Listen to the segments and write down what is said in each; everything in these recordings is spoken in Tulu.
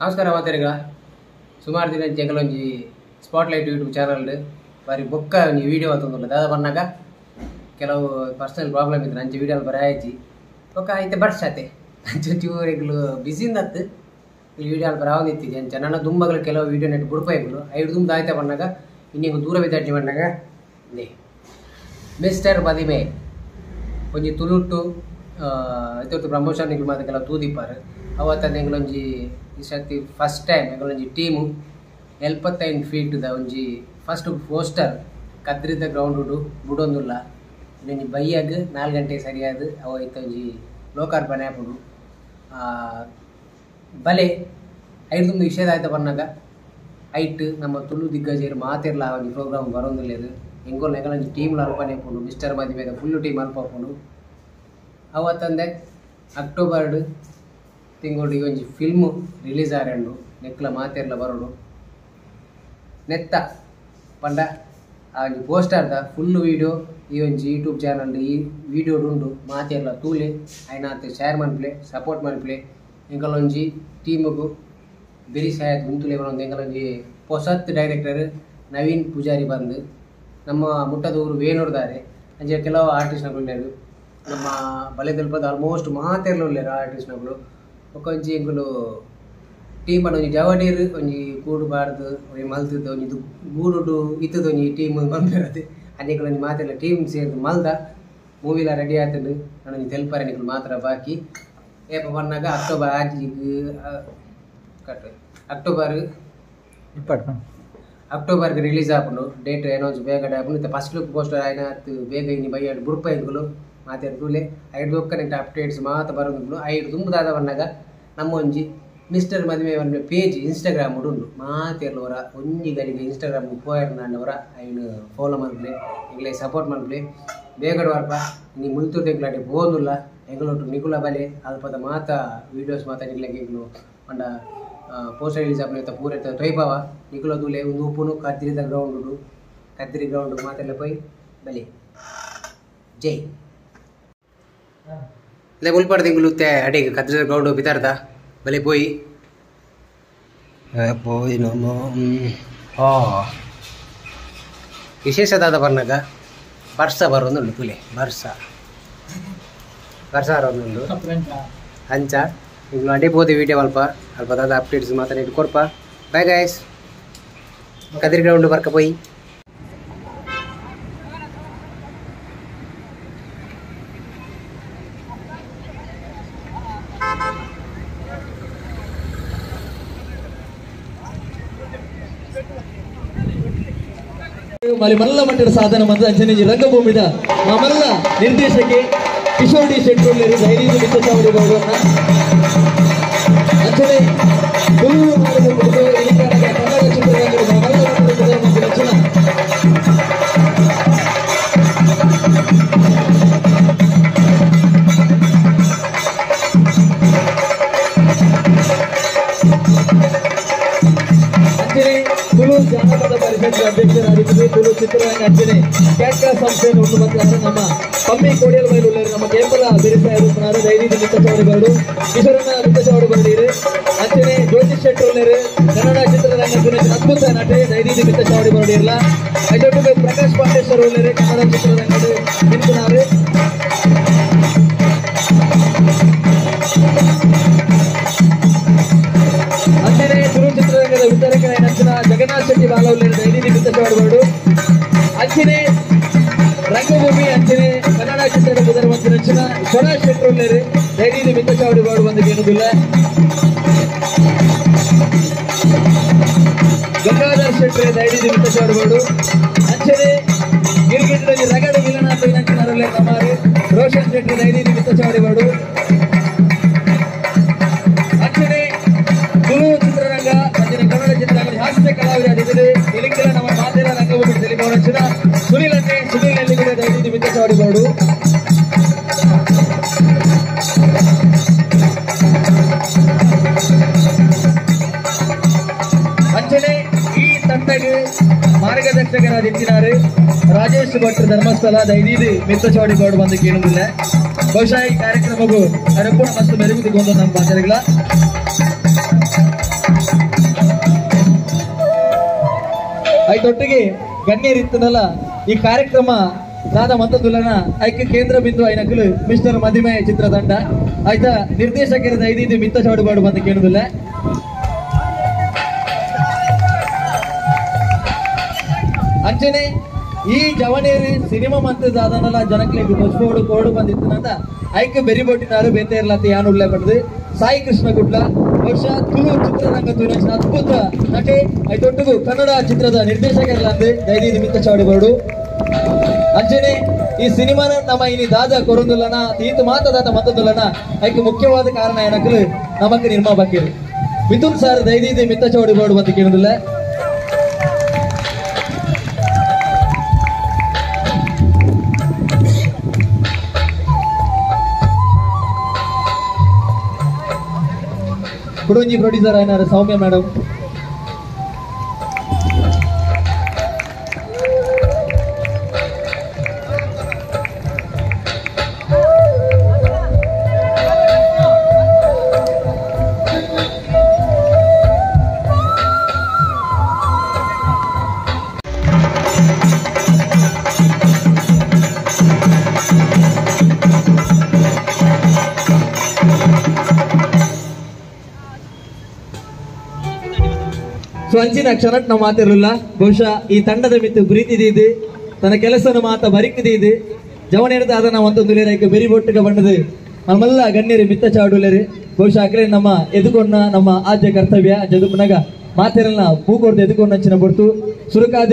ನಮಸ್ಕಾರ ಮಾತೆರೆಗಳ ಸುಮಾರು ದಿನ ಜಗಲೊಂಜಿ ಸ್ಪಾಟ್ಲೈಟ್ ಯೂಟ್ಯೂಬ್ ಚಾನಲ್ ಬಾರಿ ಬೊಕ್ಕ ಒಂಜಿ ವೀಡಿಯೋ ಆತೊಂದುಲ್ಲ ದಾದ ಬನ್ನಗ ಕೆಲವು ಪರ್ಸನಲ್ ಪ್ರಾಬ್ಲಮ್ ಇತ್ತು ಅಂಚೆ ವೀಡಿಯೋ ಬರಾಯಜಿ ಬೊಕ್ಕ ಐತೆ ಬರ್ಸಾತೆ ಅಂಚೆ ಚೂರೆಗ್ಲು ಬಿಸಿಂದತ್ತು ವೀಡಿಯೋ ಬರಾವೊಂದಿತ್ತಿಜಿ ಅಂಚ ನನ್ನ ದುಂಬಗಲು ಕೆಲವು ವೀಡಿಯೋ ನೆಟ್ ಬುಡ್ಪೈಗಳು ಐದು ದುಂಬ ಆಯ್ತಾ ಬನ್ನಾಗ ಇನ್ನಿಂಗು ದೂರ ವಿದ್ಯಾರ್ಥಿ ಬನ್ನಾಗ ಮಿಸ್ಟರ್ ಮದಿಮೆ ಒಂಜಿ ತುಳುಟು ಇತ್ತೊತ್ತು ಪ್ರಮೋಷನ್ ನಿಗ್ಲು ಮಾತ ಕೆಲವು ತೂದಿಪ್ಪಾರು ಅವತ್ತ ಎಂಗ್ಲೊಂಜಿ ಈ ಸರ್ತಿ ಫಸ್ಟ್ ಟೈಮ್ ಎಂಗ್ಲೊಂಜಿ ಟೀಮು 75 ಫೀಟ್ದ ಒಂಜಿ ಫಸ್ಟ್ ಪೋಸ್ಟರ್ ಕದ್ರಿದ ಗ್ರೌಂಡ್ ಬುಡೊಂದುಲ್ಲ ಒಂಜಿ ಬೈಯಾಗ 4 ಗಂಟೆ ಸರಿಯಾದ ಅವ ಇತ್ತ ಒಂಜಿ ಲೋಕಾರ್ಪಣೆ ಆಪುಂಡು ಬಲೆ ಐದು ವಿಷಯದ ಆಯ್ತ ಬನ್ನಾಗ ಐಟ್ ನಮ್ಮ ತುಳು ದಿಗ್ಗಜರು ಮಾತಿರ್ಲ ಒಂಜಿ ಪ್ರೋಗ್ರಾಮ್ ಬರೋಂದಿಲ್ಲ ಎಂಗೋಲ್ ಎಂಗಲೊಂಜಿ ಟೀಮ್ಲ ಅರ್ಪಣೆ ಆಪುಂಡು ಮಿಸ್ಟರ್ ಮದಿಮೆದ ಫುಲ್ ಟೀಮ್ ಅಲ್ಪ ಆಪುಂಡು ಅವತ್ತಂದೆ ಅಕ್ಟೋಬರ್ ತಿಂಗಳು ಈ ಒಂಜಿ ಫಿಲ್ಮು ರಿಲೀಸ್ ಆರಂಡು ನೆಕ್ಲ ಮಾತೆರ್ಲ ಬರೋಡು ನೆತ್ತ ಪಂಡ ಆ ಒಂಜಿ ಪೋಸ್ಟರ್ದ ಫುಲ್ ವೀಡಿಯೋ ಈ ಒಂಜಿ ಯೂಟ್ಯೂಬ್ ಚಾನಲ್ ಈ ವೀಡಿಯೋ ಉಂಡು ಮಾತೆರ್ಲ ತೂಲೆ ಐನಾತ್ ಶೇರ್ ಮನ್ಪ್ಲೆ ಸಪೋರ್ಟ್ ಮನ್ಪ್ಲೆ ಎಂಕಲೊಂಜಿ ಟೀಮುಗು ಬೆರಿ ಸಾಯತ್ ಉಂತುಲೆ ಬರೋದು ಎಂಕಲೊಂಜಿ ಪೊಸತ್ ಡೈರೆಕ್ಟರ್ ನವೀನ್ ಪೂಜಾರಿ ಬಂದು ನಮ್ಮ ಮುಟ್ಟದೂರು ವೇಣೂರ್ದಾರೆ ಅಂಚೆ ಕೆಲವು ಆರ್ಟಿಸ್ಟ್ನಗಳು ಉಳ್ಳೇರು ನಮ್ಮ ಬಲೆದಲ್ಪದ ಆಲ್ಮೋಸ್ಟ್ ಮಾತೆರ್ಲ ಉಳ್ಳೇರು ಆರ್ಟಿಸ್ಟ್ನಗಳು ಒಂಜಿ ಎಂಕುಲು ಟೀಮ್ ಒಂಜಿ ಜವಡೀರ್ ಒಂಜಿ ಕೂಡು ಬಾರ್ದು ಒಂಜಿ ಮಲ್ತದ ಒಂಜಿ ಗೂಡುಡು ಇತ್ತದ ಒಂಜಿ ಟೀಮ್ ಬಂದಿರತ್ತೆ ಅಂಚೆಂಕುಲು ಒಂಜಿ ಮಾತೆಲ್ಲ ಟೀಮ್ ಸೇರ್ದು ಮಲ್ದ ಮೂವಿಲ ರೆಡಿ ಆತಂಡು ನಾನೊಂಜಿ ತೆಲ್ಪರೆ ನಿಕುಲು ಮಾತ್ರ ಬಾಕಿ ಏಪ ಬನ್ನಾಗ ಅಕ್ಟೋಬರ್ ಆಜಿಗ್ ಕಟ್ ಅಕ್ಟೋಬರ್ ಅಕ್ಟೋಬರ್ಗೆ ರಿಲೀಸ್ ಆಪುಂಡು ಡೇಟ್ ಅನೌನ್ಸ್ ಬೇಗ ಆಪುಂಡು ಇತ್ತೆ ಫಸ್ಟ್ ಲುಕ್ ಪೋಸ್ಟರ್ ಆಯ್ನ ಬೇಗ ಇನಿ ಬೈಯಾಡ್ ಬುಡ್ಪ ಎಂಕುಲು ಮಾತಾಡ್ ತೂಲೆ ಐದು ಕನೆಕ್ಟ್ ಅಪ್ಡೇಟ್ಸ್ ಮಾತ ಬರೋದು ಐದು ತುಂಬುದಾದ ಬನ್ನಾಗ ನಮ್ಮ ಒಂಜಿ ಮಿಸ್ಟರ್ ಮದಿಮೆ ಒಂಜಿ ಪೇಜ್ ಇನ್ಸ್ಟಾಗ್ರಾಮ್ ಉಂಡು ಮಾತೆರ್ಲ ಹೊರ ಒಂಜಿ ಗಡಿಗೆ ಇನ್ಸ್ಟಾಗ್ರಾಮ್ ಪೋಯರ್ನಾಂಡ ಹೊರ ಐನು ಫಾಲೋ ಮನ್ಪ್ಲೆ ಎಂಗ್ಲೆ ಸಪೋರ್ಟ್ ಮನ್ಪ್ಲೆ ಬೇಗಡ ವರ್ಪ ನೀ ಮುಲ್ತೂರು ಎಂಕ್ಲಾಟಿ ಪೋಂದುಲ್ಲ ಎಂಗ್ಲೊಟ್ಟು ನಿಕುಲ ಬಲೆ ಅಲ್ಪದ ಮಾತ ವೀಡಿಯೋಸ್ ಮಾತ ನಿಕ್ಲೆಗ್ ಎಂಕ್ಲು ಪಂಡ ಪೋಸ್ಟರ್ ರಿಲೀಸ್ ಆಪುನ ಪೂರ ತೊಯ್ಪಾವ ನಿಕುಲ ತೂಲೆ ಒಂದು ಉಪ್ಪುನು ಕದ್ರಿದ ಗ್ರೌಂಡ್ ಉಂಡು ಕದ್ರಿ ಗ್ರೌಂಡ್ ಮಾತೆಲ್ಲ ಪೋಯ್ ಬಲೆ ಜೈ ಲೇ ಮುಲ್ಪಾಡ್ ತಿಂಗಳು ಅಡಿಗೆ ಕದ್ರಿ ಗ್ರೌಂಡ್ ಬಿತಾರ್ದ ಬಲೆ ಪೋಯಿ ಪೋಯಿ ನಮ್ಮ ವಿಶೇಷದಾದ ಬನ್ನಾಗ ಬರ್ಸ ಬರೋದುಂಡು ತುಲೆ ಬರ್ಸ ಬರ್ಸ ಬರೋದುಂಡು ಅಂಚ ಇಂಗ್ಲು ಅಡಿ ಪೋದೆ ವೀಡಿಯೋ ಅಲ್ಪ ಅಲ್ಪ ದಾದ ಅಪ್ಡೇಟ್ಸ್ ಮಾತ್ರ ಇಟ್ಟು ಕೊರ್ಪ ಬಾಯ್ ಗಾಯ್ಸ್ ಕದ್ರಿ ಗ್ರೌಂಡ್ ಬರ್ಕ ಪೋಯಿ. ಮಲಿ ಮಲ್ಲ ಮಟ್ಟದ ಸಾಧನೆ ಮತ್ತು ಅಂಚನೆ ರಂಗಭೂಮಿದ ಮಲ್ಲ ನಿರ್ದೇಶಕಿ ಕಿಶೋರ್ ಡಿ ಶೆಟ್ಟರ್ ಧೈರ್ಯ ಮಿತ್ರಚಾವಡಿ ಗೌಡರನ್ನ ಅಂಚನೆ ತುಳು ನಾಡದ ಕನ್ನಡ ಚಿತ್ರರಂಗದ ಮಲ್ಲ ಮಟ್ಟದ ರಚನಾ ಅಂಚನೆ ತುಳು ಜಾನಪದ ಪರಿಷತ್ ಅಧ್ಯಕ್ಷರಾಗಿದ್ದರು ತುಳು ಚಿತ್ರರಂಗ ಅಂಚನೆ ಕ್ಯಾಟ್ಕಾ ಸಂಸ್ಥೆಯನ್ನು ಉಂಟು ಮತ್ತು ನಮ್ಮ ಪಮ್ಮಿ ಕೋಡಿಯಲ್ ಬೈಲು ನಮ್ಮ ಕೇಂಬಲ ಬಿರಿಸಾಯರು ಧೈರ್ಯ ಮಿತ್ತಚಾವಡಿ ಗೌಡು ಕಿಶೋರನ್ನ ಮಿತ್ತಚಾವಡಿ ಬಂದಿರು ಅಂಚನೆ ಜ್ಯೋತಿಷ್ ಶೆಟ್ಟರ್ ಕನ್ನಡ ಚಿತ್ರರಂಗ ಅದ್ಭುತ ನಟೆ ಧೈರ್ಯ ಮಿತ್ತಚಾವಡಿ ಬರಡಿರಲ್ಲ ಐದೊಟ್ಟು ಪ್ರಕಾಶ್ ಪಾಂಡೇಶ್ವರ ಉಳ್ಳೇರು ಕನ್ನಡ ಚಿತ್ರರಂಗದ ನಿಂತುನಾರು ಅಂಚನೆ ತುಳು ಚಿತ್ರರಂಗದ ವಿತರಕರಾದ ಜಗನ್ನಾಥ್ ಶೆಟ್ಟಿ ಬಾಲವಲ್ಲೇರು ಧೈರ್ಯ ಮಿತ್ತಚಾವಡಿ ಅಂಚನೆ ರಂಗಭೂಮಿ ಅಂಚನೆ ಕನ್ನಡ ಚಿತ್ರದ ಬುಧರ್ವಂತಿನ ಸ್ವರಾಜ್ ಶೆಟ್ಟರ್ ಧೈರ್ಯ ಮಿತ್ತಚಾವಡಿ ಬಾಡು ಬಂದು ಏನುದಿಲ್ಲ ಗಂಗಾಧರ್ ಶೆಟ್ಟರ್ ಧೈರ್ಯ ಮಿತ್ತಚಾವಡಿ ಬಾಡು ಅಂಚನೆ ಗಿರಿಗಿಟ್ಟದಲ್ಲಿ ರಗಡ ಮಿಲನ ಪೈನಂಚಿನರಲ್ಲೇ ನಮಾರು ರೋಷನ್ ಶೆಟ್ಟರ್ ಧೈರ್ಯ ಮಿತ್ತಚಾವಡಿ ಬಾಡು ಅಂಚನೆ ತುಳು ಚಿತ್ರರಂಗ ಅಂಚನೆ ಕನ್ನಡ ಚಿತ್ರರಂಗ ಹಾಸ್ಯ ಕಲಾವಿದರಾಗಿದ್ದರೆ ತೆಲುಗಿನ ನಮ್ಮ ಮಾತೆರ ರಂಗಭೂಮಿ ತೆಲುಗು ಸುನಿಲ್ ಅನ್ನೆ ಸುನಿಲ್ ನೆಲ್ಲಿಗಡೆ ಧೈರ್ಯ ಮಿತ್ತಚಾವಡಿ ಬಾಡು ಅಂಚನೆ ಈ ತಂಡಗೆ ಮಾರ್ಗದರ್ಶಕರಾದಿತ್ತಿನಾರು ರಾಜೇಶ್ ಭಟ್ ಧರ್ಮಸ್ಥಳ ದೈದೀದು ಮಿತ್ತಚಾವಡಿ ಗೌಡ ಬಂದು ಕೇಳುವುದಿಲ್ಲ ಬಹುಶಃ ಈ ಕಾರ್ಯಕ್ರಮಕ್ಕೂ ಅರಪುಣ ಮಸ್ತ್ ಮೆರುಗು ನಮ್ಮ ಮಾತಾಡಿಗಳ. ಐತೊಟ್ಟಿಗೆ ಗಣ್ಯರಿತ್ತನಲ್ಲ ಈ ಕಾರ್ಯಕ್ರಮ ದಾದ ಮತ್ತದುಲನ ಐಕ್ಯ ಕೇಂದ್ರ ಬಿಂದು ಐನಕಲು ಮಿಸ್ಟರ್ ಮದಿಮೆ ಚಿತ್ರತಂಡ ಆಯ್ತಾ ನಿರ್ದೇಶಕರ ಐದು ಮಿತ್ತ ಚಾಡುಬಾಡು ಬಂದು ಕೇಳುದಿಲ್ಲ. ಅಂಚನೆ ಈ ಜವನೇರಿ ಸಿನಿಮಾ ಮಂತ್ ದಾದನಲ್ಲ ಜನಕ್ಲೆಗ್ ತೊಚ್ಕೋಡು ಕೋಡು ಬಂದಿತ್ತನಂದ ಐಕ್ಯ ಬೆರಿಬೊಟ್ಟಿನಾರು ಬೇತೆ ಇರ್ಲತ್ತ ಯಾನು ಉಳ್ಳೆ ಪಡೆದು ಸಾಯಿ ಕೃಷ್ಣ ಕುಟ್ಲ ವರ್ಷ ತುಳು ಚಿತ್ರರಂಗ ತೂರಿನ ಅದ್ಭುತ ನಟೆ ಐತೊಟ್ಟಿಗೂ ಕನ್ನಡ ಚಿತ್ರದ ನಿರ್ದೇಶಕರಲ್ಲಂದು ದೈದಿ ನಿಮಿತ್ತ ಚಾಡುಬಾಡು. ಅಂಚನೆ ಈ ಸಿನಿಮಾನ ನಮ್ಮ ಇನಿ ದಾದ ಕೊರೊಂದುಲ್ಲನ ತೀತು ಮಾತದಾತ ಮತ್ತದುಲ್ಲನ ಐಕ್ ಮುಖ್ಯವಾದ ಕಾರಣ ಏನಕ್ಕಲು ನಮಕ್ ನಿರ್ಮಾಪಕರು ಮಿಥುನ್ ಸರ್ ದೈದಿ ಮಿತ್ತ ಚೌಡಿ ಬೋರ್ಡ್ ಬಂದು ಕೇಳುದಿಲ್ಲ. ಕುಡೊಂಜಿ ಪ್ರೊಡ್ಯೂಸರ್ అయినారు ಸೌಮ್ಯ ಮೇಡಮ್. ಸೊ ಅಂಚಿನ ಕ್ಷಣಟ್ ನಾವು ಮಾತಿರಲಿಲ್ಲ. ಬಹುಶಃ ಈ ತಂಡದ ಮಿತ್ತು ಪ್ರೀತಿ ತನ್ನ ಕೆಲಸನ ಮಾತ ಬರಿಕಿದೀದು ಜವನೇರದ ಅದನ್ನ ಒಂದೊಂದು ಲೇರೈಕ ಬೆರಿ ಬೊಟ್ಟುಗ ಬಣ್ಣದು ನಮ್ಮೆಲ್ಲ ಗಣ್ಯರು ಮಿತ್ತ ಚಾಡುಲೇರು. ಬಹುಶಃ ಅಕಲೆ ನಮ್ಮ ಎದುಕೊಂಡ ನಮ್ಮ ಆದ್ಯ ಕರ್ತವ್ಯ ಜದುಪುನಗ ಮಾತಿರಲ್ಲ ಪೂಕೊಡ್ದು ಎದುಕೊಂಡ ಅಂಚಿನ ಬೊಡ್ತು ಸುರುಕಾದ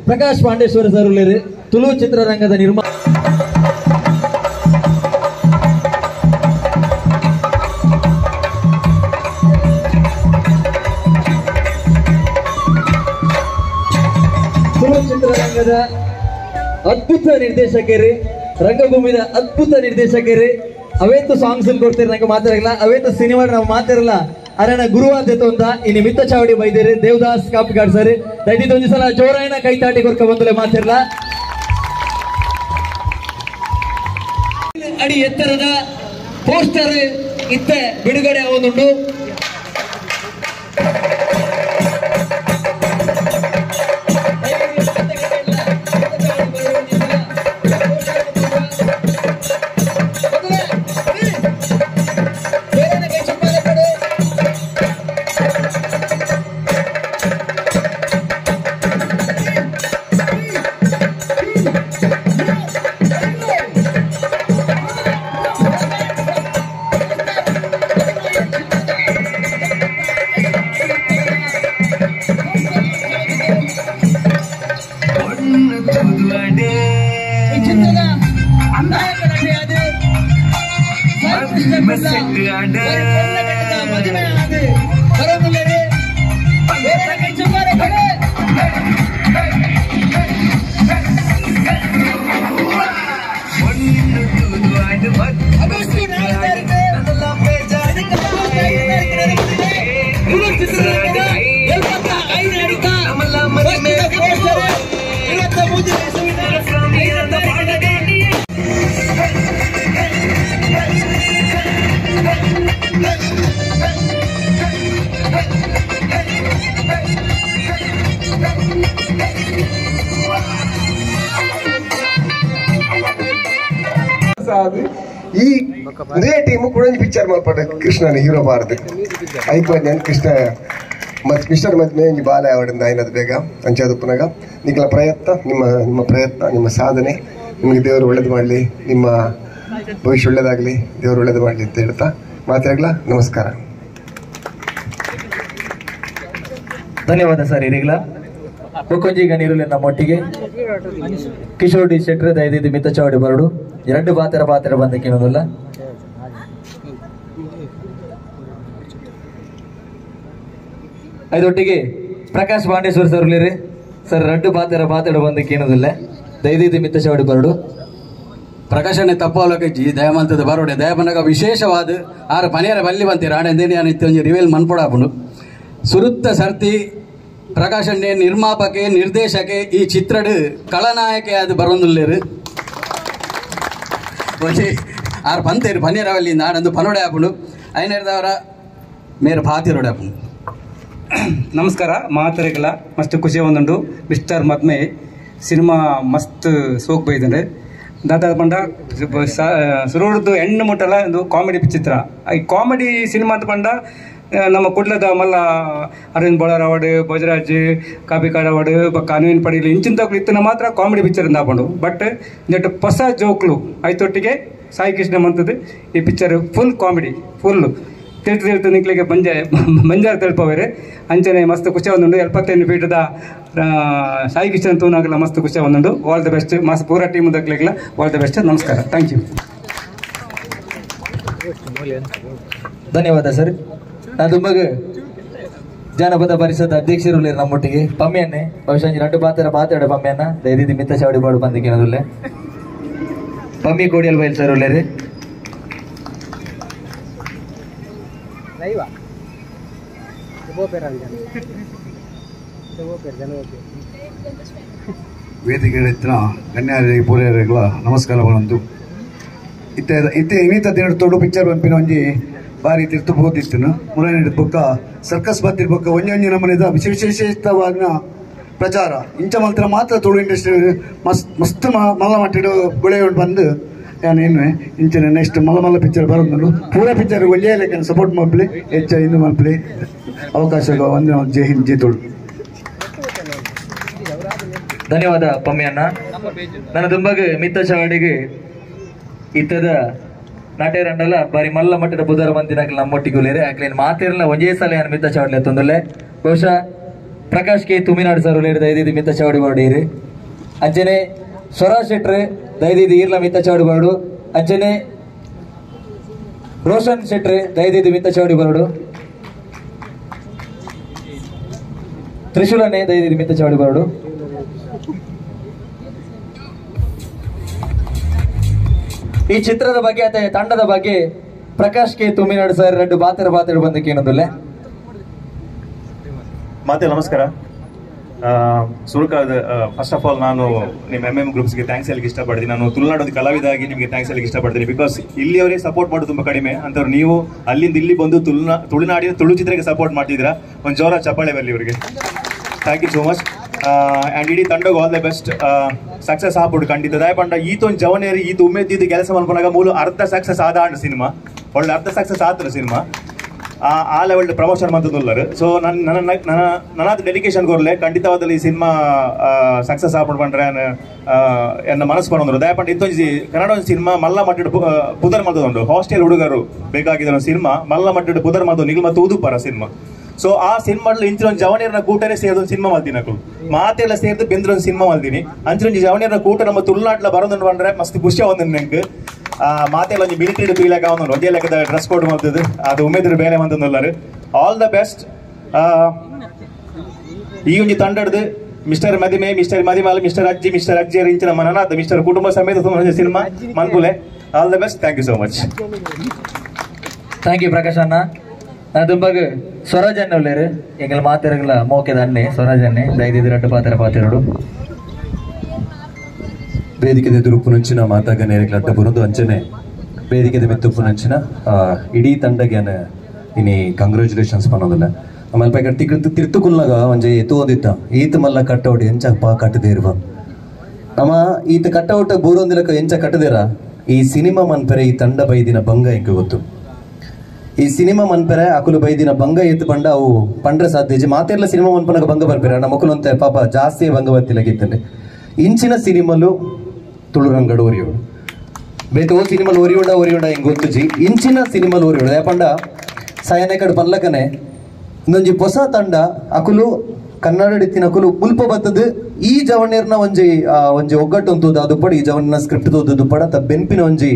ಪ್ರಕಾಶ್ ಪಾಂಡೇಶ್ವರ ಸರ್ ಉಲ್ಲೇರು ತುಳು ಚಿತ್ರರಂಗದ ನಿರ್ಮಾಣ ಚಿತ್ರರಂಗದ ಅದ್ಭುತ ನಿರ್ದೇಶಕರು, ರಂಗಭೂಮಿಯ ಅದ್ಭುತ ನಿರ್ದೇಶಕರು. ಅವೇತು ಸಾಂಗ್ಸ್ ಕೊಡ್ತೀರಿ ನಂಗೆ ಮಾತಾಡಲ್ಲ, ಅವೇತು ಸಿನಿಮಾ ನಾವು ಮಾತಾಡಲ್ಲ. ಅರಣ ಗುರುವಾದ್ಯತೆ ಅಂತ ಈ ನಿಮಿತ್ತ ಚಾವಡಿ ಬೈದೇರಿ ದೇವದಾಸ್ ಕಾಪಿಗಾಡ್ ಸರ್. ದಯವಿಟ್ಟು ಒಂದು ಸಲ ಜೋರಾಯನ ಕೈ ತಾಟಿ ಕೊರ್ಕ ಬಂದಲೆ ಮಾತಿರಲ್ಲ. ಅಡಿ ಎತ್ತರದ ಪೋಸ್ಟರ್ ಇತ್ತ ಬಿಡುಗಡೆ ಆವೊಂದುಂಡು. ಈ ಇದೇ ಟೀಮ್ ಕೂಡ ಪಿಕ್ಚರ್ ಮಲ್ಪಟ್ಟ ಕೃಷ್ಣನ ಹೀರೋ ಬಾರದು ಐಕ್ವಾದ್ಯಾನ್ ಕೃಷ್ಣ ಮತ್ತು ಮಿಸ್ಟರ್ ಮದ್ಮೆ ಒಂಜಿ ಬಾಲ ಆವಡಿಂದ ಆಯ್ನದು ಬೇಗ ಅಂಚಾದುಪ್ಪನಾಗ ನಿಗಳ ಪ್ರಯತ್ನ ನಿಮ್ಮ ನಿಮ್ಮ ಪ್ರಯತ್ನ ನಿಮ್ಮ ಸಾಧನೆ ನಿಮಗೆ ದೇವರು ಒಳ್ಳೇದು ಮಾಡಲಿ, ನಿಮ್ಮ ಭವಿಷ್ಯ ಒಳ್ಳೇದಾಗಲಿ, ದೇವರು ಒಳ್ಳೇದು ಮಾಡಲಿ ಅಂತ ಹೇಳ್ತಾ ಮಾತಾಡಲ. ನಮಸ್ಕಾರ, ಧನ್ಯವಾದ ಸರ್. ಇರಿಗ್ಲ ಬೊಕ್ಕೊಂಜಿ ಗಣೀರುಲೆ ನಮ್ಮೊಟ್ಟಿಗೆ ಕಿಶೋರ್ ಡಿ ಶೆಟ್ರ್ ದಯದಿದ್ದು ಮಿತ್ತ ಚಾವಡಿ ಬರಡು ಎರಡು ಪಾತ್ರ ಪಾತ್ರ ಬಂದ ಕೇಳೋದಲ್ಲ. ಐದೊಟ್ಟಿಗೆ ಪ್ರಕಾಶ್ ಪಾಂಡೇಶ್ವರ ಸರ್ ಉಳ್ಳೇರಿ ಸರ್ ರಡ್ಡು ಪಾತ್ರ ಪಾತ್ರ ಬಂದ ಕೇಳೋದಿಲ್ಲ. ದಯದಿದ್ದು ಮಿತ್ತ ಚಾವಡಿ ಬರಡು. ಪ್ರಕಾಶನೆ ತಪ್ಪು ದಯಮಂತದ ಬರೋಡೆ ದಯಮನಗ ವಿಶೇಷವಾದ ಆರು ಪನಿಯರ ಬಲ್ಲಿ ಬಂತೀರ ಆಡೆ ಒಂಜಿ ರಿವೇಲ್ ಮನ್ಪೊಡಾಪುಂಡು. ಸುರುತ್ತ ಸರ್ತಿ ಪ್ರಕಾಶಣ್ಣೆ ನಿರ್ಮಾಪಕೆ ನಿರ್ದೇಶಕೆ ಈ ಚಿತ್ರಡು ಕಳನಾಯಕೆ ಅದು ಬರೋಂದುಲ್ಲೇರು ಒಂಜಿ ಆರು ಪಂತೇರು ಪನಿಯರವಲ್ಲಿ ನಾಡಂದು ಪನೋಡೆ ಆಪುಂಡು ಐನೇರ್ದವರ ಮೇರು ಪಾತಿರೋಡೆ ಆಪುಂಡು. ನಮಸ್ಕಾರ ಮಾತರೆಗಳ ಮಸ್ತ್ ಖುಷಿ ಒಂದುಂಡು ಮಿಸ್ಟರ್ ಮದ್ಮೆ ಸಿನಿಮಾ ಮಸ್ತ್ ಸೋಕ್ ಬೈದಂಡೆ ದಾದಾ ಪಂಡ ಸುರುಡ್ದು ಹೆಣ್ಣು ಮುಟ್ಟಲ ಒಂದು ಕಾಮಿಡಿ ಚಿತ್ರ. ಈ ಕಾಮಿಡಿ ಸಿನಿಮಾ ಅಂತ ಪಂಡ ನಮ್ಮ ಕುಡ್ಲದ ಮಲ್ಲ ಅರವಿಂದ್ ಬೋಳಾರ್ ಅವಾರ್ಡ್, ಭೋಜರಾಜ್ ಕಾಪಿಕಾಡ್ ಅವಾರ್ಡ್, ಬೊಕ್ಕ ಅನ್ವಿನ್ ಪಡೀಲ್ ಇಂಚಿನ ಇತ್ತಿನ ಮಾತ್ರ ಕಾಮಿಡಿ ಪಿಕ್ಚರ್ ಅಂದ. ಬಟ್ ನೆಟ್ ಹೊಸ ಜೋಕ್ಲು ಐತೊಟ್ಟಿಗೆ ಸಾಯಿ ಕೃಷ್ಣ ಮಂತದ್ದು ಈ picture full comedy full ತಿಳ್ತು ತಿಳ್ತು ನಿಕ್ಲಿಗೆ ಬಂಜಾರ ತೆಳ್ಪವೇರೆ ಅಂಚನೆ ಮಸ್ತ್ ಖುಷಿ ಒಂದುಂಡು. 75 ಫೀಟ್ದ ಸಾಯಿ ಕಿಶನ್ ತೂನಾಗಲ ಮಸ್ತ್ ಖುಷಿ ಒಂದುಂಡು. All the best mass ಪೂರಾ ಟೀಮ್ ದಕ್ಲಿಗ್ಲ all the best. ನಮಸ್ಕಾರ, thank you. ಧನ್ಯವಾದ ಸರ್. ನಾನು ತುಂಬಗ ಜಾನಪದ ಪರಿಷತ್ ಅಧ್ಯಕ್ಷರು ನಮ್ಮೊಟ್ಟಿಗೆ ಪಮ್ಮಿಯನ್ನೇ ಬಹುಶಃ ಎರಡು ಪಾತ್ರ ಪಾತಾಡ ಪಮ್ಮಿಯನ್ನ ದಯದಿ ಮಿತ್ತ ಚಾವಡಿ ಬಾಡು ಬಂದಿಕ್ಕೆ ಪಮ್ಮಿ ಕೋಡಿಯಲ್ ಬೈಲ್ ಸರ್ ಉಳ್ಳೇರಿ. ವೇದಿಕೆ ಗಣ್ಯರಿಗೆ ಪೂರೈಗಳ ನಮಸ್ಕಾರ ಬಂದು ಇತ್ತೆ ಇತ್ತೆ ಇನ್ನಿತ ದಿನ ತೋಡು ಪಿಕ್ಚರ್ ಬಂಪಿನ ಒಂಜಿ ಬಾರಿ ತಿರ್ತು ಬೋದಿತ್ತನು ಮುರೈನ ಬೊಕ್ಕ ಸರ್ಕಸ್ ಬತ್ತಿರ ಬೊಕ್ಕ ಒಂಜಿ ಒಂಜಿ ನಮ್ಮನೆದ ವಿಶೇಷ ವಿಶೇಷವಾದ ಪ್ರಚಾರ ಇಂಚ ಮಾತ್ರ ಮಾತ್ರ ತುಳು ಇಂಡಸ್ಟ್ರಿ ಮಸ್ತ್ ಮಸ್ತ್ ಮಲ್ಲ ಮಟ್ಟಿಡು ಬೆಳೆ ಬಂದು ನಾನು ಏನು ಇಂಚಿನ ನೆಕ್ಸ್ಟ್ ಮಲ್ಲ ಮಲ್ಲ ಪಿಕ್ಚರ್ ಬರೋದು ಪೂರ ಪಿಕ್ಚರ್ ಒಂಜೇ ಲೆಕ್ಕ ಸಪೋರ್ಟ್ ಮಲ್ಪಲಿ ಹೆಚ್ಚ ಇಂದು ಮಲ್ಪಲಿ ಅವಕಾಶ ಒಂದು. ಜೈ ಹಿಂದ್, ಜೈ ತುಳು. ಧನ್ಯವಾದ ಪಮ್ಮಿಯಣ್ಣ. ನನ್ನ ತುಂಬಾಗ ಮಿತ್ತ ಚಾವಡಿಗೆ ಇತ್ತದ ನಾಟ್ಯರಂಡಲ ಬಾರಿ ಮಲ್ಲ ಮಟ್ಟದ ಬುಧವಾರ ಬಂದಿನಾಗಲಿ ನಮ್ಮೊಟ್ಟಿಗೆ ಉಳ್ಳೇರಿ ಆಕ್ಲೇನು ಮಾತಿರಲ್ಲ ಒಂದೇ ಸಲ ಏನು ಮಿತ್ತ ಚಾವಡಿ ತೊಂದಲೆ. ಬಹುಶಃ ಪ್ರಕಾಶ್ ಕೆ ತುಮಿನಾಡು ಸರ್ ಉಳ್ಳೇರಿ ದಯದಿದ್ದು ಮಿತ್ತ ಚಾವಡಿ ಬಾಡೀರಿ. ಅಂಚನೆ ಸ್ವರಾಜ್ ಶೆಟ್ರೆ ದಯದಿದ್ದು ಈರ್ಲ ಮಿತ್ತ ಚಾವಡಿ ಬಾಡು. ಅಂಚನೆ ರೋಷನ್ ಶೆಟ್ರೆ ದಯದಿದ್ದು ಮಿತ್ತ ಚಾವಡಿ ಬಾಡು. ತ್ರಿಶೂಲನೆ ದಯದಿದ್ದು ಮಿತ್ತ ಚಾವಡಿ ಬಾಡು. ಈ ಚಿತ್ರದ ಬಗ್ಗೆ ಅಥವಾ ತಂಡದ ಬಗ್ಗೆ ಪ್ರಕಾಶ್ ಕೆ ತುಮಿನಾಡು ಸರ್ ಎರಡು ಬಾತರ ಬಾತರು ಬಂದಕ್ಕೆ ಏನದಲ್ಲ ಮಾತೆ. ನಮಸ್ಕಾರ ಸುರುಕಾದ first of all ನಾನು ನಿಮ್ಮ ಎಮ್ ಎಮ್ ಗ್ರೂಪ್ಸ್ಗೆ thanks ಹೇಳಕ್ಕೆ ಇಷ್ಟಪಡ್ತೀನಿ. ನಾನು ತುಳುನಾಡೋದು ಕಲಾವಿದಾಗಿ ನಿಮಗೆ thanks ಹೇಳಕ್ಕೆ ಇಷ್ಟಪಡ್ತೀನಿ. Because ಇಲ್ಲಿಯವರೇ ಸಪೋರ್ಟ್ ಮಾಡೋದು ತುಂಬ ಕಡಿಮೆ ಅಂತವ್ರು ನೀವು ಅಲ್ಲಿಂದ ಇಲ್ಲಿ ಬಂದು ತುಳುನಾಡಿನ ತುಳು ಚಿತ್ರಕ್ಕೆ ಸಪೋರ್ಟ್ ಮಾಡ್ತಿದ್ದೀರಾ. ಒಂದು ಜೋರ ಚಪ್ಪಾಳೆ ಬರಲಿ ಇವರಿಗೆ. Thank you so much. And ಇಡೀ ತಂಡಗೆ all the best. Success ಆಗ್ಬಿಡು ಖಂಡಿತ. ದಯಪಂಡ ಈತೊಂದು ಜವನೇರಿ ಈತ ಉಮ್ಮೆದ್ದಿದ್ದು ಕೆಲಸ ಮಾಡ್ಕೊಂಡಾಗ ಮೂಲ ಅರ್ಧ ಸಕ್ಸಸ್ ಆದ ಸಿನಿಮಾ, ಒಳ್ಳೆ ಅರ್ಧ ಸಕ್ಸಸ್ ಆದ್ರೆ ಸಿನಿಮಾ ಆ ಲೆವೆಲ್ ಪ್ರಮೋಷನ್ ಮಂತದುಲ್ಲರು. ಸೊ ನನ್ನ ನನ್ನ ನನ್ನ ನನ್ನದು ಡೆಡಿಕೇಶನ್ ಕೊರಲೆ ಖಂಡಿತವಾದಲ್ಲಿ ಈ ಸಿನಿಮಾ ಸಕ್ಸಸ್ ಆಗ್ಬಿಡು ಬಂದ್ರೆ ಎನ್ನ ಮನಸ್ಸು ಪಡೊಂದ್ರು. ದಯಪಂಡ ಇಂತೊಂಜಿ ಕನ್ನಡ ಒಂದು ಸಿನಿಮಾ ಮಲ್ಲ ಮಟ್ಟದ ಪುದರ್ ಮಲ್ತದುಂಡು. ಹಾಸ್ಟೆಲ್ ಹುಡುಗರು ಬೇಕಾಗಿದ್ದ ಒಂದು ಸಿನಿಮಾ ಮಲ್ಲ ಮಟ್ಟದ ಪುದರ್ ಮಲ್ತು ನಿಗಲ್ ಮತ್ತು ಉದುಪರ ಸಿನಿಮಾ. ಸೊ ಆ ಸಿನಿಮಾ ಇಂಚಿನ ಒಂದು ಜವನಿಯರ್ನ ಕೂಟನೇ ಸೇರಿದ ಒಂದು ಸಿನಿಮಾ ಮಲ್ತೀನಿ. ಅಕುಲು ಮಾತೆಲ್ಲ ಸೇರಿದು ಬೆಂದ್ರ ಒಂದು ಸಿನಿಮಾ ಮಲ್ತೀನಿ. ಅಂಚಿನ ಒಂಜಿ ಜವನಿಯರ್ನ ಕೂಟ ನಮ್ಮ ತುಳುನಾಟ್ಲ ಬರೋದನ್ನು ಬಂದ್ರೆ ಮಸ್ತ್ ಖುಷಿ ಒಂದು ನಂಗೆ. ಮಾತೆಲ್ಲ ಒಂಜಿ ಮಿಲಿಟರಿ ಫೀಲ್ ಆಗ ಒಂದು ಒಂದೇ ಲೆಕ್ಕದ ಡ್ರೆಸ್ ಕೋಡ್ ಮಾಡ್ತದೆ ಅದು ಉಮೇದ್ರ ಬೇರೆ ಮಂತಂದುಲ್ಲಾರು. All the best. ಈ ಒಂಜಿ ತಂಡಡ್ದು ಮಿಸ್ಟರ್ ಮದಿಮೆ, ಮಿಸ್ಟರ್ ಮದಿಮಾಲ, ಮಿಸ್ಟರ್ ಅಜ್ಜಿ, ಮಿಸ್ಟರ್ ಅಜ್ಜಿಯರ್ ಇಂಚಿನ ಮನನಾಥ ಮಿಸ್ಟರ್ ಕುಟುಂಬ ಸಮೇತ cinema ಮನ್ಕುಲೆ. All the best. Thank you so much. Thank you Prakash ಅಣ್ಣ. ನಾನು ತುಂಬಾಗ ಸ್ವರಾಜ್ ಅಣ್ಣ ಉಳ್ಳೇರು ಎಂಗಲ ಮಾತೆರಗಲ ಮೋಕೆದ ಅಣ್ಣೆ ಸ್ವರಾಜ್ ಅಣ್ಣೆ ದಯದಿದ್ದು ರಡ್ಡು ಪಾತ್ರ ಪಾತಿರಡು. ವೇದಿಕೆದ ದುರುಪುನಂಚಿನ ಮಾತಾಗನೇರಿಗಳ ಅಡ್ಡ ಬರೋದು ಅಂಚನೆ ವೇದಿಕೆದ ಮೆತ್ತುಪುನಂಚಿನ ಇಡೀ ತಂಡಗೆ ಇನಿ ಕಂಗ್ರ್ಯಾಚುಲೇಷನ್ಸ್ ಪನ್ನೋದಿಲ್ಲ. ಆಮೇಲೆ ಪೈಕ ತಿರ್ತುಕುಲ್ನಾಗ ಒಂಜಿ ಎತ್ತು ಒಂದಿತ್ತ ಈತ ಮಲ್ಲ ಕಟ್ಟೌಟ್ ಎಂಚ ಪಾ ಕಟ್ಟದೇರುವ ನಮ್ಮ ಈತ ಕಟ್ಟೌಟ್ ಬೂರೊಂದಿಲಕ ಎಂಚ ಕಟ್ಟದೇರ ಈ ಸಿನಿಮಾ ಮನ್ಪೆರೆ ಈ ತಂಡ ಬೈದಿನ ಭಂಗ ಎಂಕ ಗೊತ್ತು. ಈ ಸಿನಿಮಾ ಮನ್ಪೆರೆ ಅಕುಲು ಬೈದಿನ ಭಂಗ ಎತ್ತು ಪಂಡ ಅವು ಪಂಡ್ರೆ ಸಾಧ್ಯ ಮಾತೆಲ್ಲ ಸಿನಿಮಾ ಮನ್ಪನಗ ಭಂಗ ಬರ್ಪೆರ ನಮ್ಮ ಮಕ್ಕಳು ಪಾಪ ಜಾಸ್ತಿ ಭಂಗ ಬರ್ತಿಲ್ಲಗಿತ್ತಂಡೆ. ಇಂಚಿನ ಸಿನಿಮಲು ತುಳುರಂಗಡು ಒರಿಯೋಡು ಬೇತೆ ಓ ಸಿನಿಮಲ್ ಒರಿಯೋಡ ಒರಿಯೋಡ ಹಿಂಗೆ ಗೊತ್ತುಜಿ ಇಂಚಿನ ಸಿನಿಮಲ್ ಒರಿಯೋಡು ಯಾಪಂಡ ಸಾಯನೆ ಕಡೆ ಪನ್ಲಕನೆ ಇನ್ನೊಂಜಿ ಹೊಸ ತಂಡ ಅಕುಲು ಕನ್ನಡ ಇತ್ತಿನ ಅಕುಲು ಮುಲ್ಪ ಬತ್ತದು ಈ ಜವಣ್ಯರ್ನ ಒಂಜಿ ಒಂಜಿ ಒಗ್ಗಟ್ಟು ಅಂತದ್ದು ದುಪ್ಪಾಡು ಈ ಜವಣ್ಯನ ಸ್ಕ್ರಿಪ್ಟ್ ತೋದು ದುಪ್ಪಾಡ ಅತ್ತ ಬೆನ್ಪಿನ ಒಂಜಿ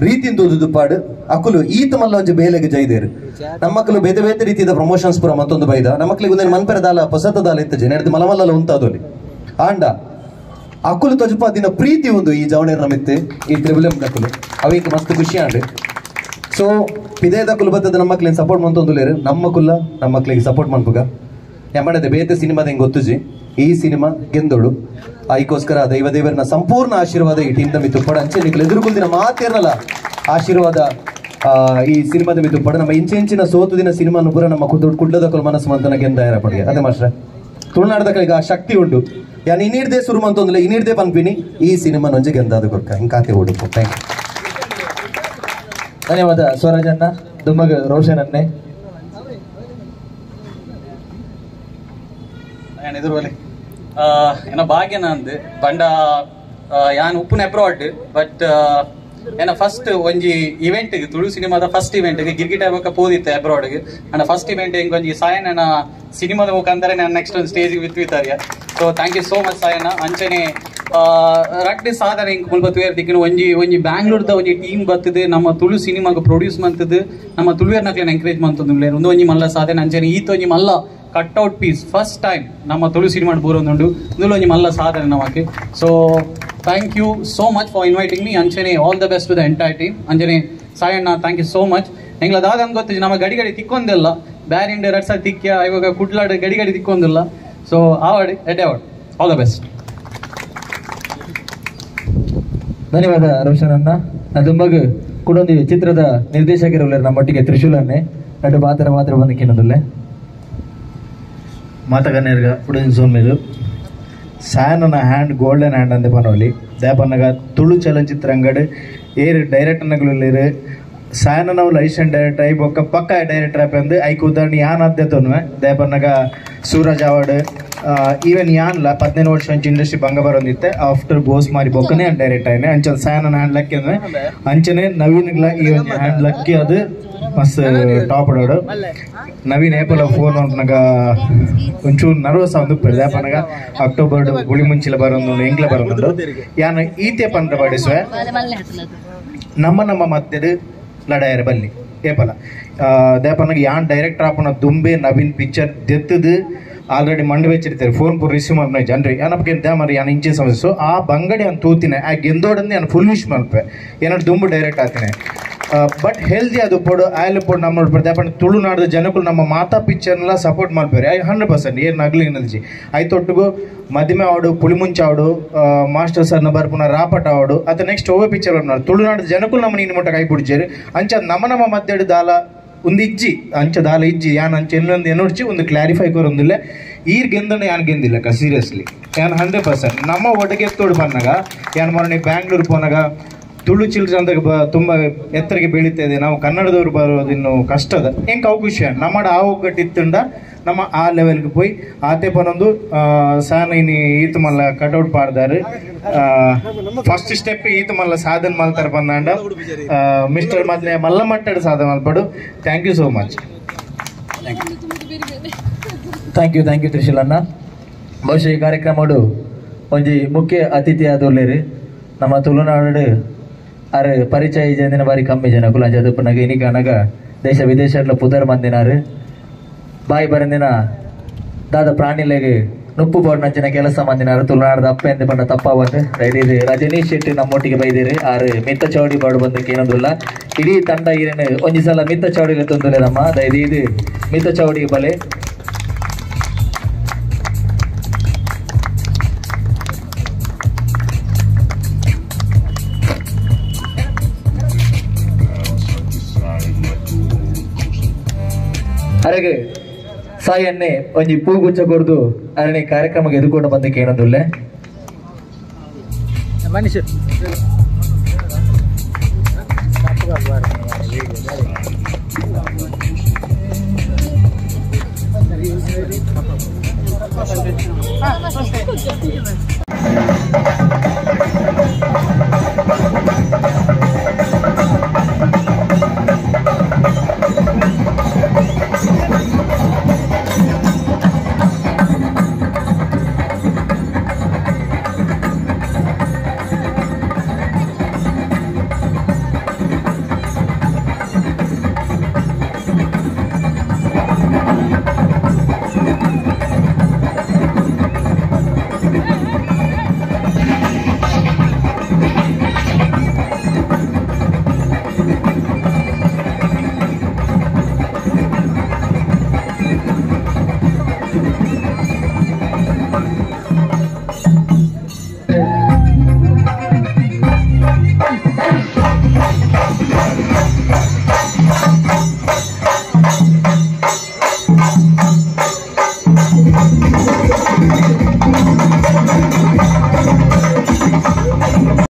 ರೀತಿಯಿಂದ ತೋದು ದುಪ್ಪಾಡು ಅಕುಲು ಈತ ಮಲ್ಲ ಒಂಜಿ ಬೇಲೆಗೆ ಜೈದೇರು. ನಮ್ಮಕ್ಕಳು ಬೇತೆ ಬೇತೆ ರೀತಿಯ ಪ್ರಮೋಷನ್ಸ್ ಪೂರ ಮತ್ತೊಂದು ಬೈದ ನಮ್ಮಕ್ಕಳಿಗೆ ಒಂದೇನು ಮನ್ಪೆರ ದಾಲ ಹೊಸತ ದಾಲ ಇತ್ತು ಜನ ಮಲಮಲ್ಲ ಉಂತಾದೋಲಿ ಆಂಡ ಅಕುಲು ತಜುಪ ದಿನ ಪ್ರೀತಿ ಒಂದು ಈ ಜವಣ್ಯರ ಮಿತ್ತೆ ಈ ತ್ರಿಬುಲ್ ಎಂ ಅಕುಲು ಅವೇಕ ಮಸ್ತ್ ಖುಷಿ ಆಂಡ್. ಸೊ ಪಿದೇದ ಕುಲು ಬತ್ತದ ನಮ್ಮ ಮಕ್ಳಿಗೆ ಸಪೋರ್ಟ್ ಮಂತೊಂದುಲೇರು ನಮ್ಮ ಕುಲ್ಲ ನಮ್ಮ ಮಕ್ಳಿಗೆ ಸಪೋರ್ಟ್ ಮನ್ಪುಗ ಯಮ್ಮಡದೆ ಬೇತೆ ಸಿನಿಮಾದ ಹೆಂಗೆ ಗೊತ್ತುಜಿ ಈ ಸಿನಿಮಾ ಗೆಂದೋಡು ಐಕೋಸ್ಕರ ದೈವ ದೇವರನ್ನ ಸಂಪೂರ್ಣ ಆಶೀರ್ವಾದ ಈ ಟೀಮ್ ಮಿತ್ತು ಪಡ ಅಂಚೆ ನಿಕ್ಲು ಎದುರುಗುಲ್ದಿನ ಮಾತೇರ್ನಲ್ಲ ಆಶೀರ್ವಾದ ಈ ಸಿನಿಮಾದ ಮಿತ್ತು ಪಡ ನಮ್ಮ ಇಂಚೆ ಇಂಚಿನ ಸೋತು ದಿನ ಸಿನಿಮಾನು ಪೂರ ನಮ್ಮ ಕುಡ್ಲದಕ್ಕಲು ಮನಸ್ಸು ಮಂತನ ಗೆಂದಾಯರ ಪಡಿಗೆ ಅದೇ ಮಾಸ್ಟ್ರೆ ತುಳುನಾಡದಕ್ಕಲು ಈಗ ಆ ಶಕ್ತಿ ಉಂಡು ಯಾನ್ ಇನ್ನಿಡ್ದೆ ಸುರು ಮಂತೊಂದಿಲ್ಲ ಇನ್ನಿಡ್ದೆ ಪನ್ಪಿನಿ ಈ ಸಿನಿಮಾ ನೊಂಜಿ ಗೆಂದಾದ ಕೊರ್ಕ ಹಿಂಕಾತೆ ಉಡುಪು. Thank you. ಧನ್ಯವಾದ ಸ್ವರಾಜಣ್ಣ. ದುಮ್ಮಗ ರೋಷನ್ ಅನ್ನೆ ಎದುರುವಲೆ ಏನ ಭಾಗ್ಯನ ಅಂದ್ ಬಂಡ ಯಾನ್ ಉಪ್ಪುನ ಅಬ್ರಾಡ್ ಬಟ್ ಏನ ಫಸ್ಟ್ ಒಂಜಿ ಇವೆಂಟ್ ತುಳು ಸಿನಿಮಾದ ಫಸ್ಟ್ ಇವೆಂಟ್ ಗಿರ್ಗಿಟ ಬೊಕ್ಕ ಪೋದಿತ್ತೆ ಅಬ್ರಾಡ್ ಅಂಡ ಫಸ್ಟ್ ಇವೆಂಟ್ ಹಿಂಗ್ ಒಂಜಿ ಸಾಯನ ಸಿನಿಮಾದ ಮುಖಾಂತರ ನಾನು ನೆಕ್ಸ್ಟ್ ಒಂದು stage ವಿತ್ವಿತಾರ್ಯ. So thank you so much Sayanna. ಅಂಚನೆ ರಡ್ಡ್ ಸಾಧನೆ ಇಂಕ್ ಮುಲ್ಪ ತೂಯರ್ ದಿಕ್ಕಿನ ಒಂಜಿ ಒಂಜಿ ಬ್ಯಾಂಗ್ಳೂರ್ದ ಒಂಜಿ ಟೀಮ್ ಬರ್ತದೆ ನಮ್ಮ ತುಳು ಸಿನಿಮಾಗ ಪ್ರೊಡ್ಯೂಸ್ ಮಂತದ್ದು ನಮ್ಮ ತುಳುವೇರ್ನಕ್ಲೆನ್ ಎಂಕರೇಜ್ ಮಂತೊಂದುಲ್ಲೆರ್ ಉಂದು ಒಂಜಿ ಮಲ್ಲ ಸಾಧನೆ. ಅಂಚನೆ ಈತ ಒಂಜಿ ಮಲ್ಲ cutout piece first time ನಮ್ಮ ತುಳು ಸಿನಿಮಾ ಬೂರೊಂದುಂಡು ಇಂದುಲ ಒಂಜಿ ಮಲ್ಲ ಸಾಧನೆ ನಮಕ್. So thank you so much for inviting me. ಅಂಚನೆ all the best to the entire team. ಅಂಚನೆ ಸಾಯಣ್ಣ thank you so much. ಎಂಗ್ಲ ದಾದ ಗೊತ್ತಿಜ್ಜಿ ನಮ್ಮ ಗಡಿ ಗಡಿ ತಿಕ್ಕೊಂದಿಲ್ಲ ಬ್ಯಾರಿಂಡ್ ರಡ್ಸ ತಿಕ್ಕ್ಯ ಇವಾಗ ಕುಡ್ಲಾಡ್ ಗಡಿ ಗಡಿ ತಿಕ್ಕೊಂದಿಲ್ಲ. ಸೊ ಆವಡ್ ಎಡ್ಡೆ award all the best. ಧನ್ಯವಾದ ರೋಷನ್ ಅಣ್ಣ. ದುಮ್ಮಗ್ ಕುಡೊಂದು ಚಿತ್ರದ ನಿರ್ದೇಶಕರು ನಮ್ಮೊಟ್ಟಿಗೆ ತ್ರಿಶೂಲನ್ನೇ ನಡು ಪಾತ್ರ ಮಾತ್ರ ಬಂದು ಕೇಳೋದಿಲ್ಲ. ಮಾತಗನ್ನೇರ್ಗ ಉಡಿನ ಸೋನ್ಮೇಲು ಸಾಯನನ hand golden hand ಅಂದೆ ಪನೋಲಿ ದಯಪನ್ನಗ ತುಳು ಚಲನಚಿತ್ರಂಗಡ್ ಏರು ಡೈರೆಕ್ಟರ್ ನಗಲು ಸಾಯನನವು licence director I ಬೊಕ್ಕ ಪಕ್ಕ ಡೈರೆಕ್ಟರ್ ಆಪ್ ಅಂದು ಐಕ್ ಉದಾಹರಣೆ ಯಾನ್ ಅದ್ದೆ ತೊನ್ವೆ ದಯಪನ್ನಗ ಸೂರಜ್ ಅವಾರ್ಡ್ ಈವನ್ ಯಾನ್ಲ 15 ವರ್ಷ ಅಂಚ ಇಂಡಸ್ಟ್ರಿ ಭಂಗ ಬರೋದಿತ್ತೆ ಆಫ್ಟರ್ ಬೋಸ್ ಮಾರಿ ಬೊಕ್ಕನೆ ಡೈರೆಕ್ಟ್ ಆಯ್ನೆ ಅಂಚ ಸಾಯನನ ಹ್ಯಾಂಡ್ ಲಕ್ಕಿ ಅಂದ್ರೆ ಅಂಚನೆ ನವೀನ್ಗ್ಲ ಈ ಒಂಜಿ ಹ್ಯಾಂಡ್ ಲಕ್ಕಿ ಅದು ಮಸ್ತ್ ಟಾಪ್ ಆಡೋಡು. ನವೀನ್ ಏಪಲ ಫೋನ್ ಅಂತಾಗ ಒಂಚೂರು ನರ್ವಸ್ ಒಂದು ದಯಪನಗ ಅಕ್ಟೋಬರ್ ಗುಳಿ ಮುಂಚಿಲ ಬರೋದು ಎಂಗ್ಲ ಬರೋದು ಯಾನ್ ಈತೆ ಪಂದ್ರ ಬಡಿಸುವೆ ನಮ್ಮ ನಮ್ಮ ಮಧ್ಯದ ಲಡಾಯರ ಬಲ್ಲಿ ಏಪಲ ದಯಪನಗ ಯಾನ್ ಡೈರೆಕ್ಟರ್ ಆಪನ ದುಂಬೆ ನವೀನ್ ಪಿಕ್ಚರ್ ದೆತ್ತದು ಆಲ್ರೆಡಿ ಮಂಡಿ വെച്ചിರ್ತಾರೆ ಫೋನ್ ಪೂರ ರಿಸೀವ್ ಮಾಡ್ನ ಜನರಿ ಏನಪ್ಪ ದ್ಯಾ ಮರಿ ಯಾನ್ ಇಂಚಿನ ಸಮಸ್ಯೆ. ಸೊ ಆ ಬಂಗಡಿ ಅಂತ ತೂತಿನ ಆ ಗೆಂದೋಡಂದು ನಾನು ಫುಲ್ ವಿಶ್ ಮಲ್ಪೆ ಏನಾದ್ರು ದುಂಬು ಡೈರೆಕ್ಟ್ ಆತಿನಿ ಬಟ್ ಹೆಲ್ದಿ ಅದು ಪೊಡು ಆಯ್ಲ್ ಪೊಡು ನಮ್ಮ ದಯಪಂಡ ತುಳುನಾಡದ ಜನಗಳು ನಮ್ಮ ಮಾತಾ ಪಿಕ್ಚರ್ನೆಲ್ಲ ಸಪೋರ್ಟ್ ಮಾಡ್ಬೇರೆ I 100% ಏನು ಅಗ್ಲಿ ಏನಲ್ಜಿ ಐತೊಟ್ಟಿಗೂ ಮದಿಮೆ ಆಡು ಪುಳಿಮುಂಚ ಆಡು ಮಾಸ್ಟರ್ ಸರ್ನ ಬರ್ಪುನ ರಾಪಟ ಆಡು ಅಥವಾ ನೆಕ್ಸ್ಟ್ ಓವೇ ಪಿಕ್ಚರ್ ಬರ್ಪುನ ತುಳುನಾಡದ ಜನಗಳು ನಮ್ಮ ನೀನು ಮುಟ್ಟ ಕೈ ಬಿಡ್ಜೇರು ಅಂಚ ನಮ್ಮ ನಮ್ಮ ಮಧ್ಯೆ ದಾಲ ಒಂದು ಇಜ್ಜಿ ಅಂಚ ದಾಲ ಇಜ್ಜಿ ಯಾನ್ ಅಂಚ ಎಲ್ಲೊಂದು ಎನ್ನೊಡ್ಚಿ ಒಂದು ಕ್ಲಾರಿಫೈ ಕೊರೊಂದಿಲ್ಲ ಈರ್ ಗೆಂದಣ ಯಾನ್ ಗೆಂದಿಲ್ಲಕ್ಕ ಸೀರಿಯಸ್ಲಿ ಯಾನ್ 100% ನಮ್ಮ ಒಡಗೆ ತೋಡು ಬಂದಾಗ ಯಾನ್ ಮೊನ್ನೆ ಬ್ಯಾಂಗ್ಳೂರ್ ಪೋನಾಗ ತುಳು ಚಿಲ್ಡ್ರನ್ ಅಂತ ತುಂಬ ಎತ್ತರಕ್ಕೆ ಬೆಳೀತಾ ಇದೆ ನಾವು ಕನ್ನಡದವರು ಬರೋದು ಇನ್ನು ಕಷ್ಟದ ಹೆಂಗೆ ಅವು ಖುಷಿ ನಮ್ಮ ಆ ಒಗ್ಗಟ್ಟಿತ್ತುಂಡ ನಮ್ಮ ಆ ಲೆವೆಲ್ಗೆ ಪೋಯ್ ಆತೆ ಪನೊಂದು ಸಾನ ಇನಿ ಈತ ಮಲ್ಲ ಕಟೌಟ್ ಪಾಡ್ದಾರು ಫಸ್ಟ್ ಸ್ಟೆಪ್ ಈತ ಮಲ್ಲ ಸಾಧನೆ ಮಲ್ತಾರ ಬಂದಾಂಡ ಮಿಸ್ಟರ್ ಮೊದಲೇ ಮಲ್ಲ ಮಟ್ಟಡ ಸಾಧನೆ ಮಲ್ಪಡು. Thank you so much. Thank you thank you ತ್ರಿಶೂಲಣ್ಣ. ಬಹುಶಃ ಈ ಕಾರ್ಯಕ್ರಮಡು ಒಂಜಿ ಮುಖ್ಯ ಅತಿಥಿ ಆದೋಲೇರು ನಮ್ಮ ತುಳುನಾಡು ಅರೆ ಪರಿಚಯ ಜಂದಿನ ಬಾರಿ ಕಮ್ಮಿ ಜನ ಕುಲಂಜ ದುಪ್ಪನಾಗ ಇನಿಕನಗ ದೇಶ ವಿದೇಶಗಳ ಪುದರ್ ಮಂದಿನಾರು ಬಾಯಿ ಬರಂದಿನ ದಾದ ಪ್ರಾಣಿಲೆಗೆ ನುಪ್ಪು ಬೋರ್ನಂಚಿನ ಕೆಲಸ ಮಂದಿನಾರು ತುಳುನಾಡದ ಅಪ್ಪ ಎಂದು ಬಣ್ಣ ತಪ್ಪ ಬಂದು ರೈದಿರು ರಜನೀಶ್ ಶೆಟ್ಟಿ ನಮ್ಮೊಟ್ಟಿಗೆ ಬೈದಿರು ಆರು ಮಿತ್ತ ಚೌಡಿ ಬಾಡು ಬಂದಕ್ಕೆ ಏನೊಂದಿಲ್ಲ ಇಡೀ ತಂಡ ಈರೇನು ಒಂಜಿ ಸಲ ಮಿತ್ತ ಚೌಡಿಗೆ ತೊಂದರೆ ನಮ್ಮ ದಯದೀದು ಮಿತ್ತ ಚೌಡಿಗೆ ಬಲೆ ಅರೆಗೆ ಸಾಯನ್ನೇ ಒಂಜಿ ಪೂಗುಚ್ಚ ಕೊರ್ದು ಅರಣಿ ಕಾರ್ಯಕ್ರಮಕ್ಕೆ ಎದುಕೊಂಡು ಬಂದಕ್ಕೆ ಏನೊಂದುಲ್ಲೆ ಮನುಷ್ಯ.